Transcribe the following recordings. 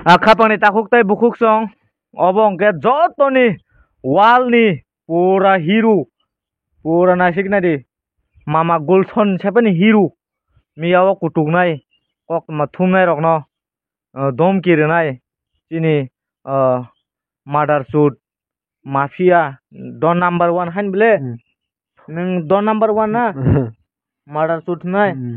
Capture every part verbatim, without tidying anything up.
A khapangni takhuk tei bukhuk song, obo hwnkhe jotoni world ni pura hero, pura naisik naidi, mama Gulson sepani hero, miya o kutuknai, koktma thumnai rokno, ah, domki rwnai, chini, ah, mother chud, mafia, don number one hain bole. Hmm. Nwng don number one na? Murder chud nai? Hmm.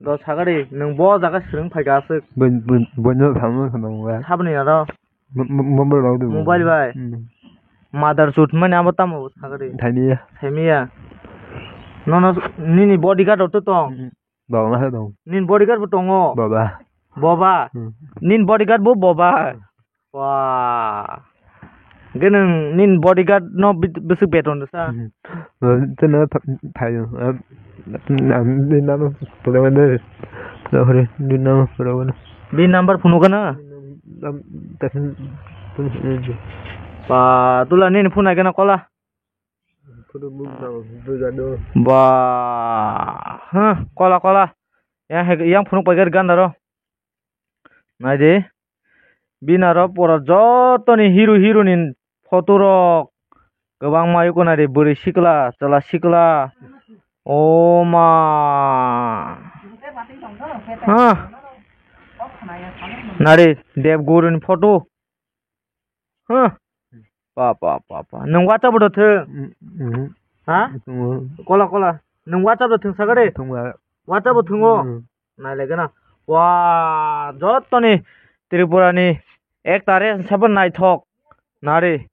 Do sagari, nwng bo jaga swrwng phaikha aswk. Bo, bo, bono thamno khna wngya. Saboni aro? Mo-, mo-, mobile bai do. Mobile bai? Hmm. Murder chud mani abo tamo sagari? Thaimiya. Thaimiya. Nono nini bodyguard rok to tong? Hmm. Baba ma dong. Nin bodyguard bo tongo? Baba. Boba. Hmm. Nin bodyguard bo boba. Wah. Hwnkhe nwng nin bodyguard no bit-, bwswk beton rwsa? Hmm. Teno tha-, thaio. Am, am, bini namo pura mane. Pura hore, bini namo pura mane. Bini number phunukha na? Am, tasin, tasin. Ba, tula nini phone aikha na kola. Ba, huh, kola, kola. Yang hai, yang phunuk paikar ganda ro. Naidi. Bini aro pura jotoni hero, hero ni photo rok. Kwbangma yuko naidi, bwrwi sikla, chwla sikla. O ma. Huh. Naidi, Dev Guru ni photo. Huh. Pa, pa, pa, pa. Nwng WhatsApp bo thwng? Mm, mm. Ha? Thwngo. Kola, kola. Nwng WhatsApp bo thwng sakari? Thwngba. WhatsApp bo thwngo? Mm. Nailaigana. Wa, jotoni Tripura ni ek tare sabo naithok. Nari.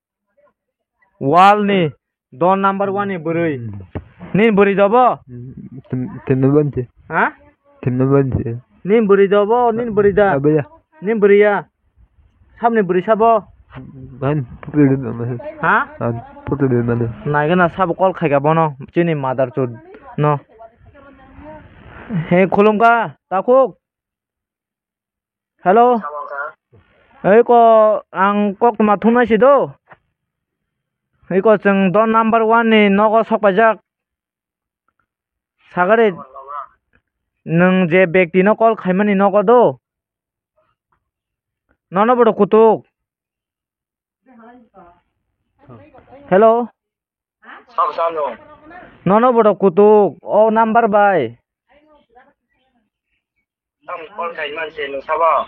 World ni Don number one ni bwrwi. Hmm. Nin bwrwi dobo? Hmm, tim-, timno banse. Ha? Timno banse. Nin bwrwi dobo, nin bwrwi da? Abaya. Nin bwrwi ya? Sabni bwrwi sabo? Ban photo de mane. Ha? An photo de mane. Naigana sabo call khaika bono, chini mother chud no. He khulumkha, takhuk. Hello. Eko ang koktwma thumnai si do. Eko chwng don number one ni nogo sok paijak. Sagari nwng je bekti no call khaimani nogo do. Nono bodo kutuk. Hello. Sabo sano. Nono bodo kutuk, o number bai. Tam call khai manse nung sabo.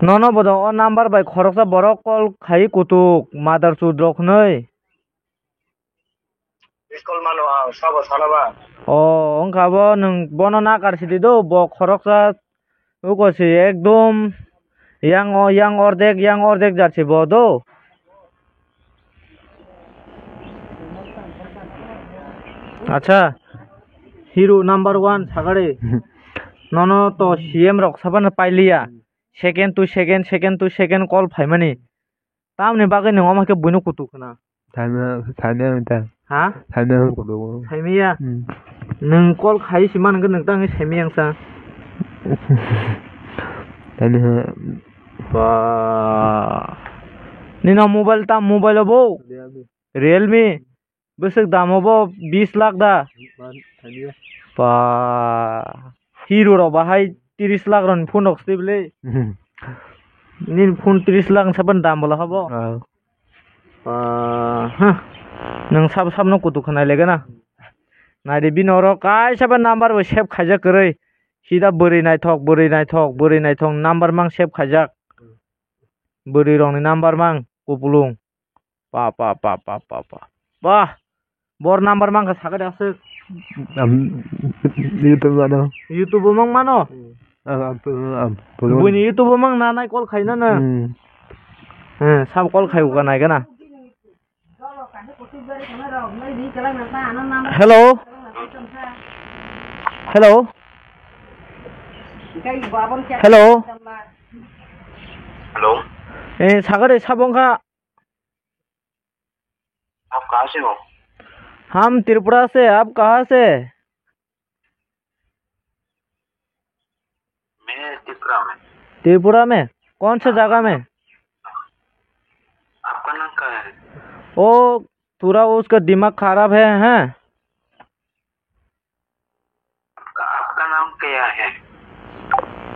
Nono bodo o number bai khoroksa borok call khai kutuk, mother chud rok hwnwi. Miss call mano ang, sabo sana ba? O, wngkha bo, nwng bono nakar sidi do, bo khoroksa uko si ekdom yang o, yang ordek, yang ordek jar si bo do. Acha, hero number one sagari. Nono to C M rok sabana pailiya. Second to second, second to second call phaimani. Tamni bagwi nwng omo khe buino kutuk khna? Saimya, saimya wng ta. Ha? Saimya wng kutuk. Saimya? Hmm. Nwng call khai si man hwnkhe nwng tang saimya wng sa. Saimya. Ba. Nino mobile tam mobile bo? Realme. Realme. Bwswk damo bo bis lakh da? Ba, hero rok bahai tris lakh rokni phone rok sitibwlwi. Nini phone tris lakh ni sapan dam bola habo? Ah. Ah, huh. Nwng sabo sabno kutuk khnai legena. Naidi bini oro kaisa ba number bo save khaijak kwrwi. Sida bwrwi naithok, bwrwi naithok, bwrwi naithok number mang save khaijak. Bwrwi rokni number mang kupulung. Pa, pa, pa. Bah, bor number mankha sakhe de aswk. Am, YouTube mano. YouTube o mang mano? Am, am, am, am, follow. Buini YouTube o mang na nai call khaina na? Hmm. Hmm, sab call khai uka nai gana. Hello. Hello. Hello. Hello. Eh, sakhe de sabo wngkha. आप कहाँ से हो? हम त्रिपुरा से, आप कहाँ से? मैं त्रिपुरा में। त्रिपुरा में? कौन सा जगह में? आपका नाम क्या है? ओ, थोड़ा उसका दिमाग खराब है, हैं? आपका, आपका नाम क्या है?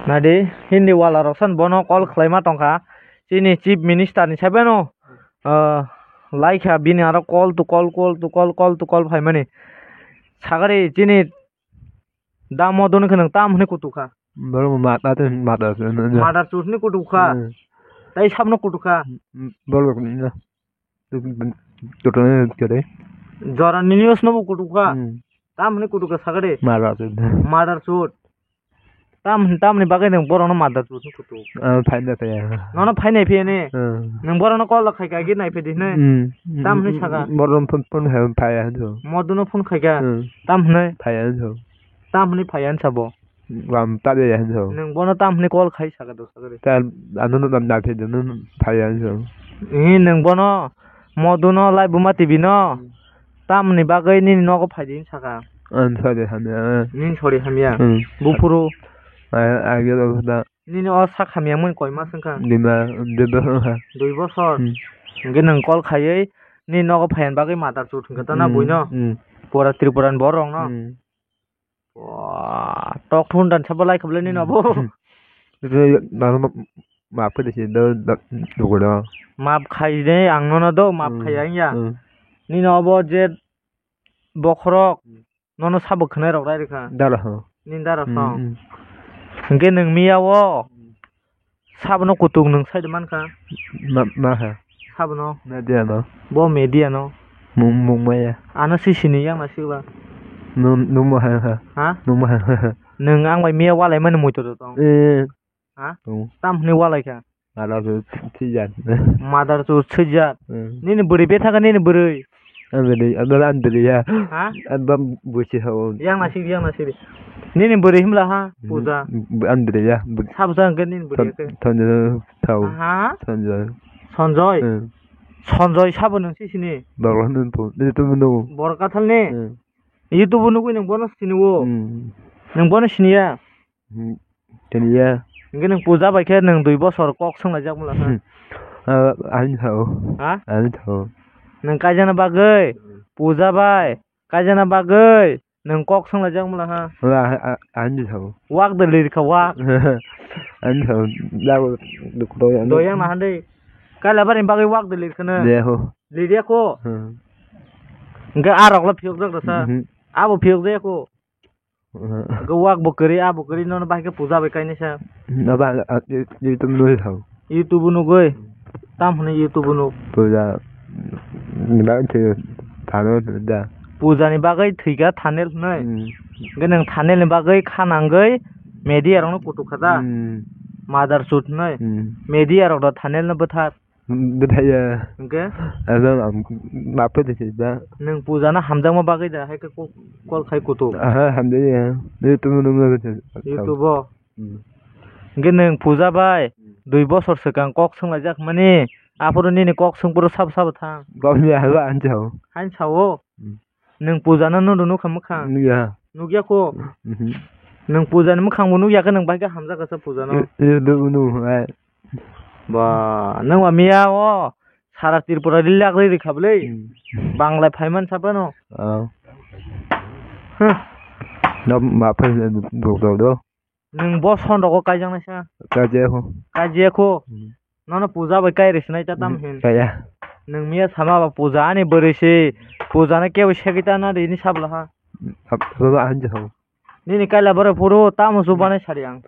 Nadi, Hindi wala rok san bono call khlaima tongkha. Chini chief minister ni saibeno, ah, laikha bini aro call to call, call to call, call to call phaimani. Sagari chini da Modon khe nwng tam hwnwi kutukha. Borok mata tei mata se. Mother chut hwnwi kutukha. Hmm. Tai sabno kutukha. Borok ni na. Joto ne kere. Jora ni news no bo kutukha. Hmm. Tam hwnwi kutukha sagari. Mother chut. Mother chut. Tam, tamni bagwi nwng borokno mother chut hwnwi kutuk. Ah, phaina phaiya. Nono phainai phiyani. Hmm. Nwng borokno call khai khai nai phidi hwnwi. Hmm. Tam hwnwi saka. Borokno phone, phone khai phaiya hwnwi. Modonno phone khaikha. Hmm. Tam hwnwi. Phaiya hwnwi. Tam hwnwi phaiya hwnwi sabo. Lam tabya ya hwnwi. Nwng bono tam hwnwi call khai saka do sagari. Ta, ano no nam na phidi no phaiya hwnwi. Eh, nwng bono Modonno Laibuma T V no. Hmm. Tamni bagwi nini nogo phaidi hwnwi saka. Ang sori hamya. Nini sori hamya. Hmm. Buphuru. Ai, ai, gelo da. Nini o sak hamya mani koi mas wngkha? Dui ma, dui bosor wngkha. Dui bosor. Hmm. Hwnkhe nwng call khaiwi nini nogo phaiyan bagwi mother chut hwnkhe ta na buino? Hmm. Pura Tripura ni borok no. Hmm. Wah, tok thun dan sabo lai khablai nini abo. Hmm. Itu mano ma-, maaf khe desi do, do, dugo do. Maaf khai de ang nono do, maaf khai ang ya. Hmm. Nini obo je bokhorok nono sabo khwnai rok rai rikha. Dara ho. Nini dara song. Hmm, hmm. Hwnkhe nwng miya o. Sabono kutung nwng side mankha. Ma, ma ha. Sabono. Media no. Bo media no. Mung, mung maya. Ano si sini yang na sikla. Nung, nung ma ha ha. Ha? Nung ma ha ha. Nwng ang bai miya walai mani muitu tong. Eh. Ha? Tong. Tam hwnwi walai kha. Mother chut thwijak. Mother chut thwijak. Hmm. Nini bwrwi betha kha nini bwrwi. Ang bwrwi, ang bwrwi, ang bwrwi ya. Ha? Ang bwrwi busi ha o. Yang na sidi, yang na sidi. Nini bwrwi himla ha, hmm, puja. Ang bwrwi ya. Sabo sa hwnkhe nini bwrwi khe? Thon-, Thonjoy thao. Ha? Thonjoy. Sonjoy? Hmm. Sonjoy sabo nwng si sini? Borok hwnwi po, nini to mano. Borok kathal ni? Hmm. YouTube o nugwi nwng bono sini o. Hmm. Nwng bono sini ya? Hmm, tini ya. Hingke nwng puja bai khe nwng dui bosor kok swnglaijak mula kha? Hmm. Ah, ani sao. Ha? Ani sao. Nwng kaijana bagwi, puja bai, kaijana bagwi nwng kok swnglaijak mula kha? Wala, a-, a-, ani sao. Wak de lirikha wak. Ani sao. Dago dukto ya. Doyang na handai. Kaila bari bagwi wak de lirikha na. Deho. Lirya ko. Hmm. Hingke a rok le phiyok jak dasa. Mhm. Abo phiyok jak ko. Aha. Hwnkhe wak bo kwrwi, a bo kwrwi, nono bahai khe puja bai kainwi sa. Abo ang, ang, YouTube nugwi thang. YouTube nugwi? Tam hwnwi YouTube nuk? Puja ni bagwi thwi-, thumbnail hwnwi da. Puja ni bagwi thwikha thumbnail hwnwi? Hmm. Hwnkhe nwng thumbnail ni bagwi kha nangwi media rokno kutuk kha da? Hmm. Mother chut hwnwi? Hmm. Media rok da thumbnail no bwthar? Bwthaiya. Hwnkhe? Abo ang ma pwtwi se da. Nwng puja no hamjakma bagwi da hai khe kok call khai kutuk? Aha, hamjakya. YouTube no nugwi se. YouTube o? Hmm. Hwnkhe nwng puja bai dui bosor swkang kok swnglaijak mani, aphuru nini kok swngphuru sabo sabo thang. Kok ni habo ang sao. Hain sao? Hmm. Nwng puja no nukha mwkhang? Nukya. Nukya kho? Mhm. Nwng puja ni mwkhang bo nukya khe nwng bahai khe hamjak kha puja no. YouTube no hai. Ba, nwng ba miya o sara Tripura ri lak ri rikha bwle. Hmm. Banglai phaiman sa phano. Oh. Huh. No ma phai do do do. Nwng bo son rogo kaijaknai sa? Kaijakho. Kaijakho? Hmm. Nono puja bai kai rwswnai ta tam hin? Kaya. Nwng miya sama ba puja ani bwrwi se puja no kebo segwi ta na rini sabla ha? Abo ang sao. Nini kaila bwrwi phuru tamo chubanai sari ang.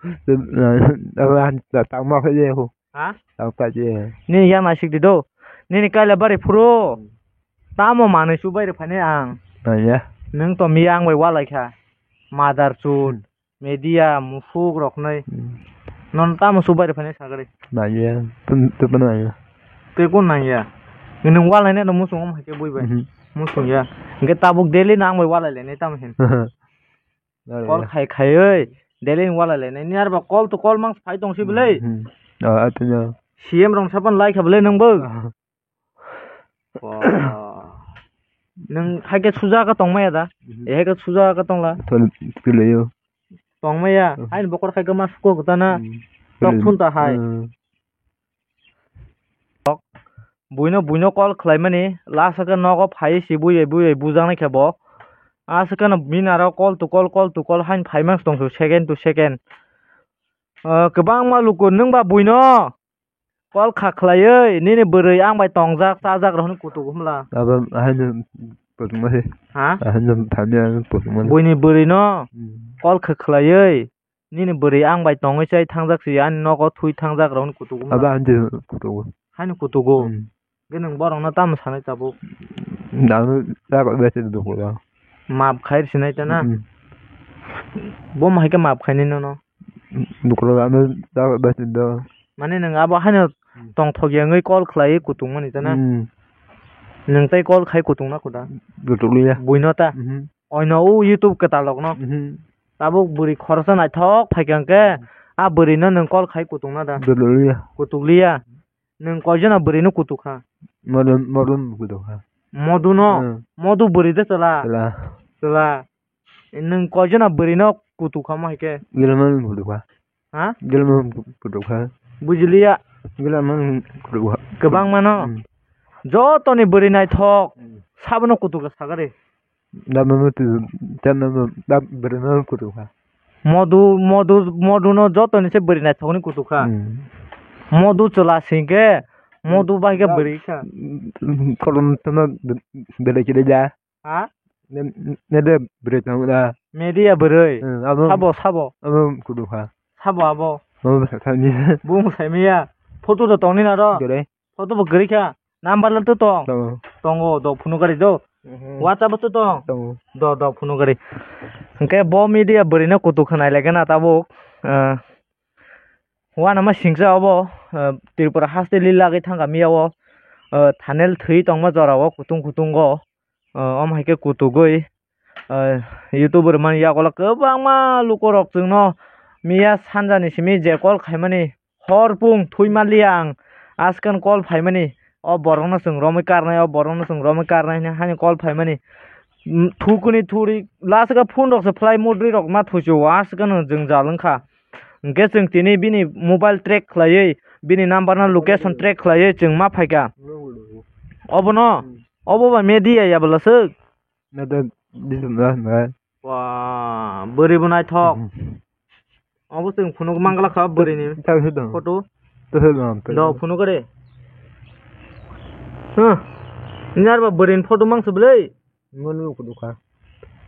Abo ang tangma khe je ho. Ha? Tang pa je. Nini yang naisik di do. Nini kaila bwrwi phuru tamo manwi chubai rw phainai ang. Naya. Nwng to miya ang bai walai kha. Mother chut. Media musuk rok nai. Hmm. Non tamo chubai rw phainai sagri. Naya. Tun, tun, tun naya. Tei kun nangya? Nwng walai nai no musung om hai khe bui bai. Mhm. Musung ya. Hingke tabuk daily no ang bai walai lai nai tamo hin. Call khai khai oi. Daily no walai lai nai. Ni arba call to call mang phai tong si belai. Mhm. Ah, atino. C M rong sapan lai kha belai nwng bo. Ah. Wah. Nwng hai khe suja khe tongmaya da? Mhm. E hai khe suja khe tongla? Thon kilayo. Tongmaya? Mhm. Haini bokor khai khe ma suko kota na? Mhm. Tok thun ta hai. Mhm. Buino, buino call khlaimani, last khe nogo phai si bui bai, bui bai bujaknai khe bo. Aswk kheno bini aro call to call, call to call hain phaimang tong su second to second. Ah, kwbangma luku nwng ba buino call kha khlaiwi nini bwrwi ang bai tongjak chajak rw hwnwi kutugo hwnla. Abo haino kutukma se. Ha? Haino thamya kutukma se. Buini bwrwino Hmm. call kha khlaiwi nini bwrwi ang bai tongwi chai thangjak si ani nogo thui thangjak rw hwnwi kutugo hwnla. Abo haino kutugo. Haino kutugo. Hmm. Hwnkhe nwng borokno tamo sanai tabuk? Nangno chakla bese dukhulo. Maap khai sinai ta na? Mm. Bo hai khe maap khainai nono? Dukhulo ano chakla bese do. Mane nwng abo haino Mm. tongthok ya wngwi call khlaiwi kutung mani ta na? Mm. Nwng tei call khai kutung na khuda? Kutuk liya. Buino ta? Mhm. Oino o YouTube kwtal rokno? Mhm. Tabuk bwrwi khoroksa naithok phaikha hwnkhe, Mm. a bwrwino nwng call khai kutung na da? Kutuk liya. Kutuk liya. Nwng koijono bwrwino kutuk kha? Modu, modu kutuk kha. Modu no? Hmm. Modu bwrwi de chwla? Chwla. Chwla. Nwng koijono bwrwino kutuk kha mo hai khe? Gila modu kutuk kha. Ha? Gila modu kutuk kha. Bujiliya. Gila modu kutuk kha. Kwbangma no? Hmm. Jotoni bwrwi naithok. Hmm. Sabono kutuk kha sagari. Da mama tu, da mama, da bwrwi mama kutuk kha. Modu, modu, modu no joto ni se bwrwi naithok ni kutuk kha. Hmm. Modu chwla sing khe, modu bai khe Da bwrwi kha. Kolom tama bele kide da. Ha? Ne, ne de bwrwi tong da. Media bwrwi. Hmm, abo Sabo, sabo. Abo kutuk kha. Sabo abo. Abo sa, sa ni. Bung sai miya. Photo do tong ni na ro. Dore. Photo bo kwrwi kha. Number le to tong? Tongo. Tongo, do phunuk gari do. Mhm. WhatsApp bo to tong? Tongo. Do, do phunuk gari. Hwnkhe bo media bwrwi no kutuk kha nai lai khe na tabuk. Ah, uanama singsa obo, ah, Tripura haste lila gwi thangkha miya o. Ah, thanel thwi tongma jora o kutung kutung o. Ah, omo hai khe kutugwi, ah, YouTube rwmani yagulo kwbangma lukurok chwngno miya sanjani simi je call khaimani, hor pung thwi manliya ang, aswkano call phaimani, o borokno chwng romwi karnai, o borokno chwng romwi karnai hwnwi hani call phaimani. Mm, thukuni thuri last khe phone rok se phlai mudri rok ma thuchu, aswkano jwngjal wngkha. Hwnkhe chwng tini bini mobile track khlaiwi, bini number no location track khlaiwi chwng ma phaikha. Obono, obo ba media ya bwlaswk. Nada, this is not my. Wah, bwrwi bo naithok. Mhm. Obo chwng phunuk mangla kha bwrwi ni Tang se dong. Photo. To se dong. Do phunuk re. Huh. Nyar ba bwrwi ni photo mang se bwlai. Ngono ko dukha.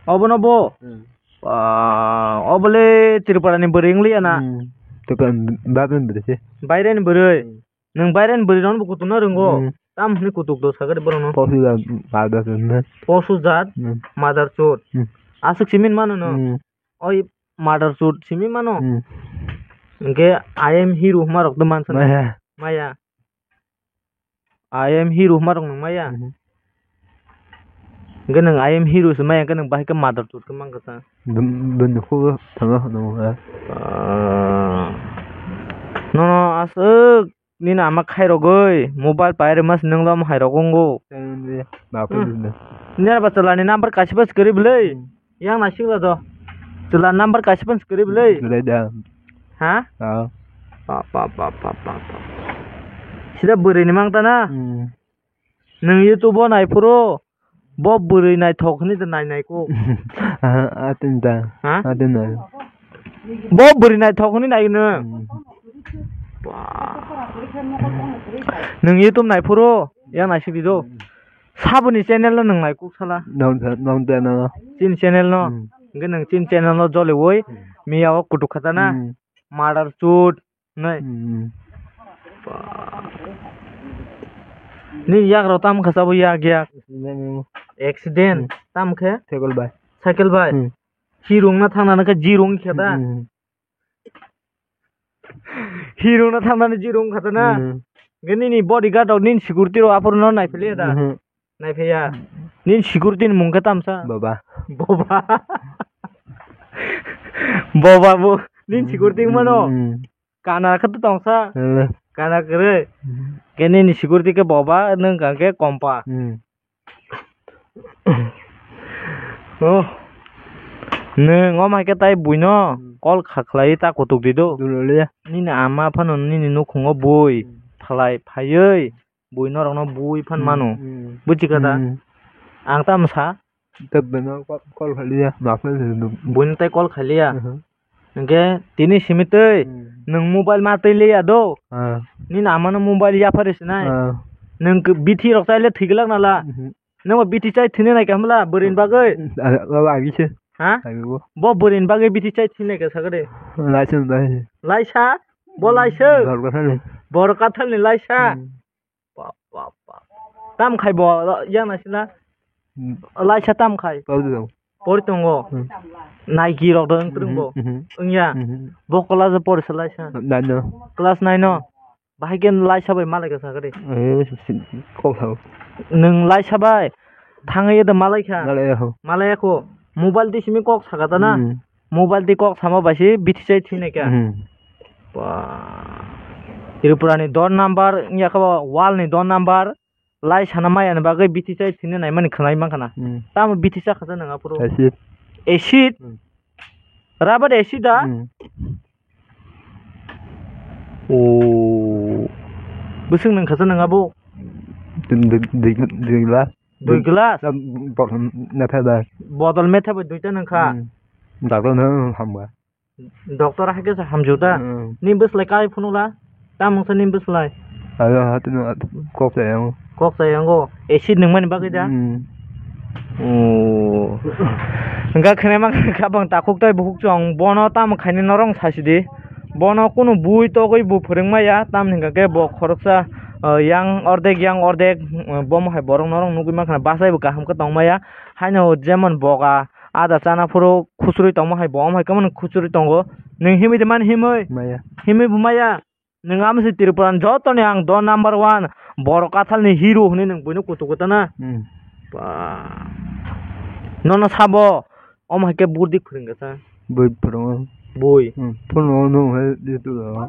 Obo no bo. Hmm. Wah, obo le Tripura ni bwrwi wng liya na. Hmm. Tripura ni ba ben bwrwi se. Baire ni bwrwi. Hmm. Nwng bairani bwrwi rokno bo kutung na rwngo? Hmm. Tamo hwnwi kutuk do sagari borokno? Posu jat mother chud hwnwi. Posu jat Hmm. mother chud. Hmm. Aswk simi mano no? Hmm. Oi mother chud simi mano? Hmm. Hwnkhe I am hero hwnma rok do mansa na? Maya. Maya. I am hero hwnma rok nwng maya? Hmm. Hwnkhe nwng I am hero se maya, hwnkhe nwng bahai khe mother chud khe mankha ta. Bini khuk thangma hwnwi. Ah. Nono aswk nini ama khairogwi mobile pairwma se nwng lom hairok wngo. Nini ba chwla ni number kaisa bw se kwrwi bwlwi. Hmm. Yang naisingla do. Chwla number kaisa phano se kwrwi bwlwi. Kwrwi da. Ha? Ah. Pa, pa, pa. Sida bwrwi ni mang ta na? Hmm. Nwng YouTube o nai phuru bo bwrwi naithok hwnwi ta nai nai kuk. Ah, ah, tin ta. Ha? Ah, tin ta. Bo bwrwi naithok hwnwi nai nwng. Hmm. Ba. Nwng YouTube nai phuru yang naisik di do. Hmm. Saboni channel no nwng nai kuk sala. Nong, nong channel no. Chini channel no. Hmm. Hwnkhe nwng chini channel no joliwi Hmm. miya o kutuk kha ta na. Hmm. Mother chud. Nai. Hmm. Ba. Ni yak rok tam kha sabo yak yak. Hmm. Accident. Hmm. Tam khe? Cycle bai. Cycle bai. Hmm. Hirung na thang na khe jirung khe ta. Hmm. Hirung na thang na ni jirung kha ta na. Hmm. Hwnkhe nini bodyguard rok nini security rok aphuru no nai philai da. Hmm. Naiphaiya. Nini security ni mung khe tamsa? Boba. Boba. Boba bo. Nini security wngmano? Hmm. Kana khe to tongsa? Hmm. Kana kwrwi? Hmm. Khe nini security khe boba, nwng kha khe kompa. Hmm. Oh. Nwng omo hai khe tai buino Hmm. call kha khlaiwi ta kutuk di do. Dulole. Nini ama phano nini nukhungo bui Hmm. phalai phaiwi. Bui norokno bui phan Hmm, mano. Hmm. Buji kha da? Hmm. Ang tamo sa? Tei beno call, call khailiya, ma phone se nung. Buino tei call khailiya? Mhm. Hwnkhe tini simi twi Hmm. nwng mobile ma twi liya do. Ah. Nini amano mobile yaphari sinai. Ah. Nwng k-, bithi rok chaile thwiglak nala. Mhm. Nwng bo bithi chai thwinai nai kha hwnla bwrwini bagwi? Ah, ah, ah, agi se. Ha? Agi bo. Bo bwrwini bagwi bithi chai thwinai kha sakha de. Laisa bai. Laisa? Bo laisa? Borok kathal ni. Borok kathal ni laisa? Hmm. Bap, bap, bap. Tam khai bo, yang naisina? Hmm. Laisa tam khai? Pori tongo. Pori tongo? Hmm. Naiki rok do wng kwrwng bo? Mhm, mhm. Wngya? Mhm. Bo class o porisa laisa? Nine o. Class nine o? Bahai khe laisa bai malai kha sakha de? Eh, kok sao. Nwng laisa bai thangwi da malai kha? Malai ya ho. Malai ya kho. Mobile di simi kok sakha ta na? Hmm. Mobile twi kok samo bai se bithi chai thwinai kha. Hmm. Ba. Tripura ni don number wngya khe bo wall ni don number lai sana maya ni bagwi bithi chai thwinai naimani khwnai mankha na. Hmm. Tamo bithi cha kha sa nang aphuru. Acid. Acid? Hmm. Rubber acid da? Hmm. O. Bwswk nang kha sa nang abo? Dui, dui, dui, dui glass. Dui glass? Botol metha bai. Botol metha bai duita nang kha. Hmm. Doctor no hamga. Doctor hai khe hamjak da. Hmm. Ni bwslai kai phunuk la. Tamung sa ni bwslai. Ayo hati no kok sa yang. Kok sa yang go. Acid nang mani bagwi da. Hmm. O. Hwnkha khwnai mang kha bang takhuk tai bukhuk chwng bono tamo khainai norok sasi di. Bono kunu bui togwi bo phwrwng maya tamni hwnkha khe bo khoroksa, ah, yang ordek yang ordek, ah, bomo hai borok norok nugwi mankha na bachai bo kaham khe tong maya. Haino jemon boga ada chana phuru khuchurwi tongma hai bo omo hai khe mani khuchurwi tongo. Nwng himwi de mani himwi? Maya. Himwi bo maya? Nwng amo se Tripura ni joto ni ang do number one borok kathal ni hero hinwi nwng buino kutu kutu na. Hmm. Ba. Nono sabo omo hai khe burdi phwrwng kha sa. Bui phwrwngo. Bui. Hmm. Phone o nwng hai di tu da.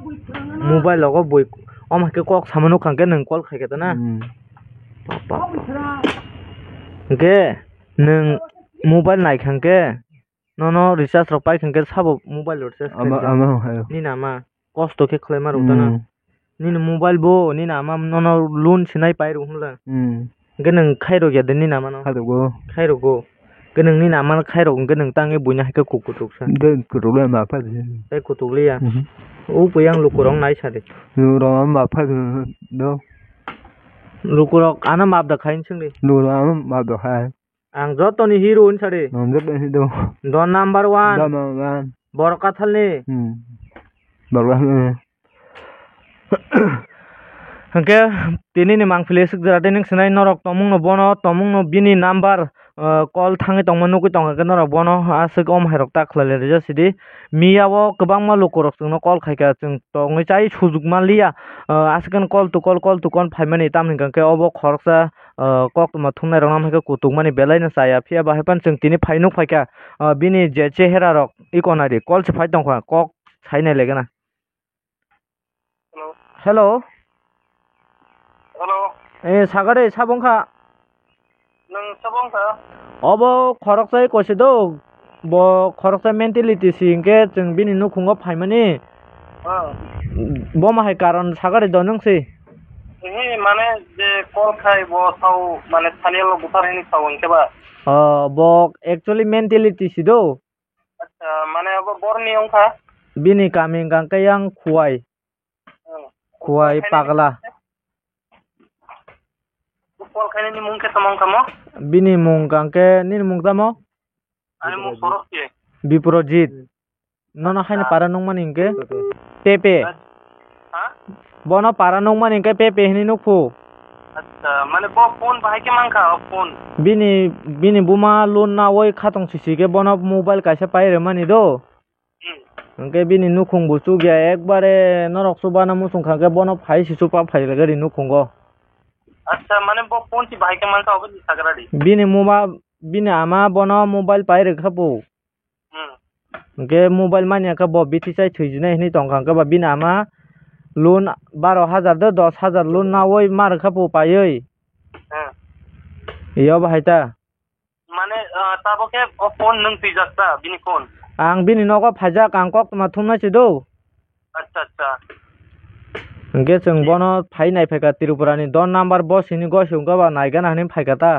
Mobile logo bui. Omo hai khe kok sama nukha hwnkhe nwng call khai kha ta na. Hmm. Ba, ba, ba. Hwnkhe nwng mobile nai kha hwnkhe nono recharge rok pai kha hwnkhe sabo mobile rok recharge khai kha. Ama, ama hai. Nini ama. Kosto khe khlaima rwgwtana. Hmm. Nini mobile bo nini ama nono loan sinai pai rw hwnla. Hmm. Hwnkhe nwng khairok ya de nini amano? Khairokgo. Khairokgo. Hwnkhe nwng nini amano khairok hwnkhe nwng tangwi buino hai khe kuk kutuk sa. Hwnkhe kutuk le ma phai di. Tei kutuk liya. Mhm. O puyang lukurok nai sa de. Lukurok ma phai di do. Lukurok ano map da khai swng di. Lukurok ano map da khai. Ang jotoni hero wngsa di. Ang jotoni hero. Don number one. Don number one. Borok kathalni. Hmm. Borok kathalni. Hwnkhe tini ni mangpili swk jora tei nwng sinai norok tongmung no bono tongmung no bini number, ah, call thangwi tongma nugwi tongkha khe norok bono aswk om hai rok ta khlai lai rijak sidi. Miya o kwbangma lukurok chwngno call khaikha chwng tongwi chai sujuk manliya, ah, aswk call to call, call to call phaimani tamni hwnkhe obo khoroksa ah, koktwma thumnairokno haikhe kutukmani belaino chaya, phiya ba haiphano chwng tini phai nuk phaikha, ah, bini je cheherarok iko naidi, call se phai tongkha, kok sai nai laigana. Hello. Hello. Hello. Eh, sagade, sabo wngkha? Nwng sabo wngkha? Obo khoroksa iko se do, bo khoroksa mentality si hinkhe chwng bini nukhungo phaimani. Ah. Bomo hai karon sagade do nwng se? Ehe, mane je call khai bo sao, mane Saniya lo buthar hini sao hinkhe ba? Oh, bo actually mentality si do. Acha, mane abo borni wngkha? Bini kami hwnkha khe yang Khuwai. Hmm. Khuwai Pagla. Call khainani mung khe tamo wngkha mo? Bini mung hwnkha khe, nini mung tamo? Ani mung Sorok se. Biprojit. Nono haino para nungmani hinkhe Pepe. Ha? Bono para nungmani hinkhe Pepe hinwi nukphu. Acha, mane bo phone bahai khe mankha, o phone. Bini, bini buma loan nawi khatong sisi khe bono mobile kaisa pai rwmani do. Hmm. Hinkhe bini nukhung bo chukya ekbare norok chubana muchung kha khe bono phai se chupa phai rwgwi nukhungo. Acha, mane bo phone si bahai khe mankha, obo ni sagra di. Bini muma, bini ama bono mobile pai rwkha bo. Hmm. Hinkhe mobile manya khe bo bithi chai thwijinai hinwi tongkha, hinkhe ba bini ama loan baro hajar de dos hajar loan nawi ma rwkha bo paiwi. Hmm. Iyo bahai ta. Mane, ah, tabok khe o phone nwng twijak ta, bini phone? Ang bini nogo phaijak, ang koktwma thumnai se do. Acha, acha. Hinkhe chwng bono phai nai phaikha Tripura ni don number bo sini goi se wngkha ba naigana hinwi phaikha ta.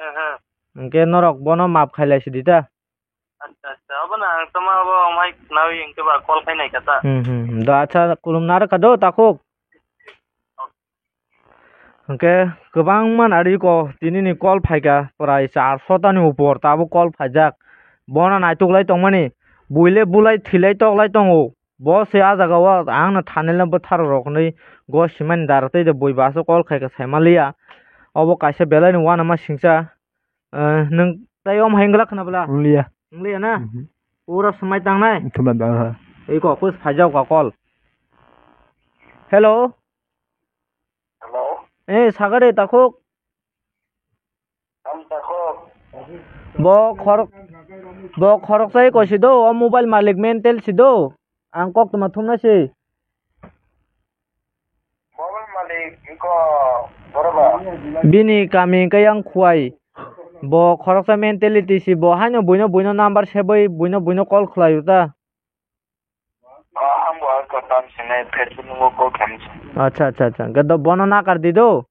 Aha. Hinkhe norok bono maaf khailai sidi ta. Acha, acha. Obo Ang tama bo mai khnawi hwnkhe ba call khainai kha ta. Hmm, hmm, hmm. Do acha, khulumna rwkha do, takhuk. Hwnkhe kwbangma nariko tinini call phaikha, prai charso tani upor tabuk call phaijak. Bono naituklai tongmani, buile bulai thwilai toklai tongo. Bo se a jaga o ang no thanilna bwthar rok hinwi go simani dara tei de bui baso call khai kha sai manliya. Obo kaisa belai ni uanama singsa. Eh, nwng tai om hai wngla khna bwla? Wngya. Wngya na? Mhm. Pura swmai tangnai? Thuma da ha. Ei kok pus phaijak ka call. Hello? Hello? Eh, sagare takhuk. Bo khorok, bo khorok sai ko si do, o mobile malik mental si do. Ang kok tuma thumna si. Mobile malik ko boroba. Bini kami kayang khuai. Bo khoroksa mentality si bo haino buino buino number seboi buino buino call khlai uta. Ang bo ang ko tam sinai Facebook nungo call khamsi. Acha, acha, acha. Gado bono nakar di do.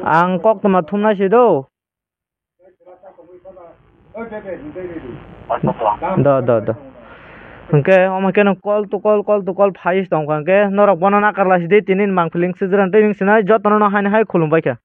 Ang kok tuma thumna si do. Do, do, do. Hwnkhe omo khe no call to call, call to call phai tong kha. Hwnkhe norok bono nakarla si di, tini mang feeling sijran tei ning sinai jotono no haino hai khulum bai kha.